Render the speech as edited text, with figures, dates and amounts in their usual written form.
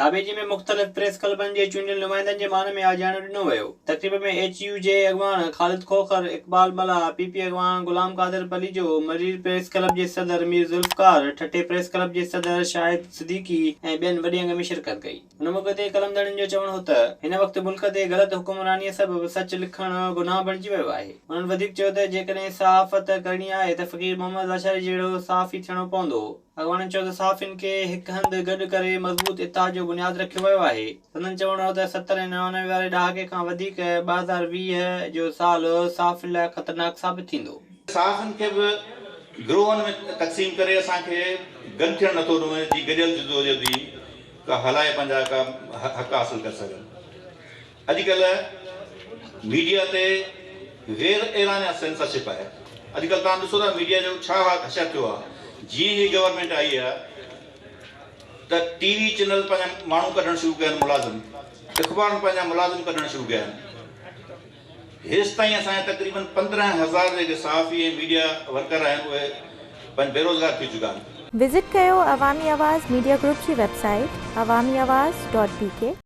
ڌاٻيجي ۾ مختلف پريس ڪلبن جي چونڊيل نمائندن جي مان ۾ آجياڻو ڏنو ويو. تقريب ۾ ايڇ يو جي اڳواڻ خالد کوکر، اقبال ملاح، پي پي اڳواڻ غلام قادر پليجو، مرير پريس ڪلب جي صدر مير ذوالفقار، ٺٽي پريس ڪلب جي صدر شاهد صديقي ۽ ٻين وڏي انگ ۾ شرڪت ڪئي. ان موقعي تي قلم ڌڻين جو چوڻ هو ته هن وقت ملڪ تي غلط حڪمرانيء سبب سچ لکڻ گناهه بڻجي ويو آهي. انهن وڌيڪ چيو ته جيڪڏهن صحافت ڪرڻي آهي ته فقير محمد لاشاري جهڙو صحافي ٿيڻو پوندو. اڳواڻن چيو ته صحافين کي هڪ هنڌ گڏ ڪري مضبوط اتحاد جو بنياد رکيو ويو آهي. سندن چوڻ هو ته 70 ۽ 99 واري ڏهاڪي کان وڌيڪ 2020 جو سال صحافين لاء خطرناڪ ثابت ٿيندو. صحافين کي به گروهن ۾ تقسيم ڪري اسان کي گڏ ٿيڻ نٿو ڏنو وڃي جي گڏيل جدوجهد ئي ڪا هلائي پنهنجا ڪا حق حاصل ڪري سگهن. اڄڪلهه ميڊيا تي غير اعلانيا سينسرشپ آهي. اڄڪلهه توهان ڏسو ٿا ميڊيا جو ڇا حشر ٿيو آهي. جيئن هي گورنمينٽ آئي آهي ته ٽي وي چينل پنهنجا ماڻهو ڪڍڻ شروع ڪيا آهن ملازم، اخبارن پنهنجا ملازم ڪڍڻ شروع ڪيا آهن. هيستائين اسان جا تقريبن 15 هزار جيڪي صحافي ۽ ميڊيا ورڪر آهن اهي پنهنجا بيروزگار ٿي چڪا آهن. وزٽ ڪيو عوامي آواز ميڊيا گروپ جي web site Awami Awaz dot B K.